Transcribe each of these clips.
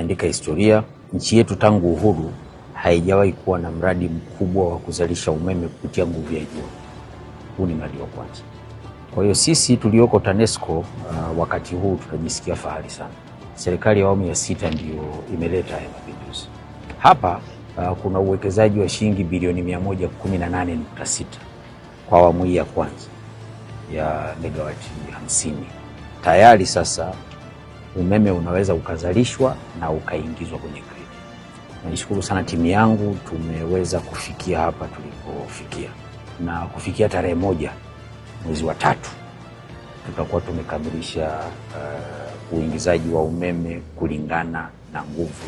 Tumeandika historia. Nchi yetu tangu uhuru haijawahi kuwa na mradi mkubwa wa kuzalisha umeme kupitia nguvu ya jua. Huu ni mradi wa kwanza. Kwa hiyo sisi tulioko TANESCO wakati huu tunajisikia fahari sana. Serikali ya awamu ya sita ndiyo imeleta haya mapinduzi. Hapa kuna uwekezaji wa shilingi bilioni 118.6 kwa awamu hii ya kwanza ya megawati 50. Tayari sasa umeme unaweza ukazalishwa na ukaingizwa kwenye gridi. Naishukuru sana timu yangu, tumeweza kufikia hapa tulipofikia, na kufikia tarehe 1 mwezi wa tatu tutakuwa tumekamilisha uingizaji wa umeme kulingana na nguvu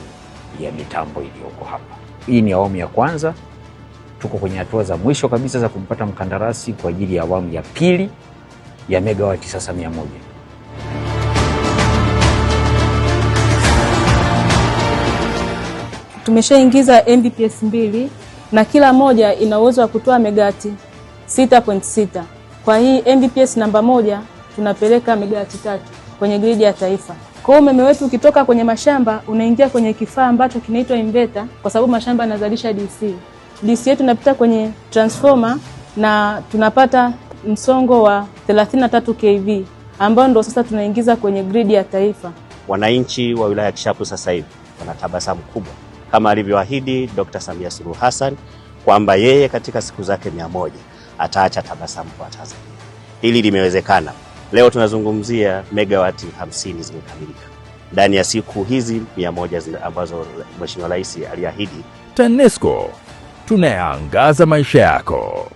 ya mitambo iliyoko hapa. Hii ni awamu ya kwanza, tuko kwenye hatua za mwisho kabisa za kumpata mkandarasi kwa ajili ya awamu ya pili ya megawati sasa 100. Tumeshaingiza MVPS 2 na kila moja ina uwezo wa kutoa megawati 6.6. Kwa hii MVPS namba 1 tunapeleka megawati 3 kwenye gridi ya taifa. Kwa hiyo umeme wetu ukitoka kwenye mashamba unaingia kwenye kifaa ambacho kinaitwa inverter, kwa sababu mashamba yanazalisha DC. DC yetu inapita kwenye transformer na tunapata msongo wa 33 kV ambao ndo sasa tunaingiza kwenye gridi ya taifa. Wananchi wa wilaya ya Kishapu sasa hivi wana tabasamu kubwa kama alivyoahidi Dr. Samia Suluhu Hassan kwamba yeye katika siku zake 100 ataacha tabasamu kwa Tanzania. Hili limewezekana. Leo tunazungumzia megawati 50 zimekamilika ndani ya siku hizi 100 ambazo Mheshimiwa Rais aliahidi. TANESCO tunayaangaza maisha yako.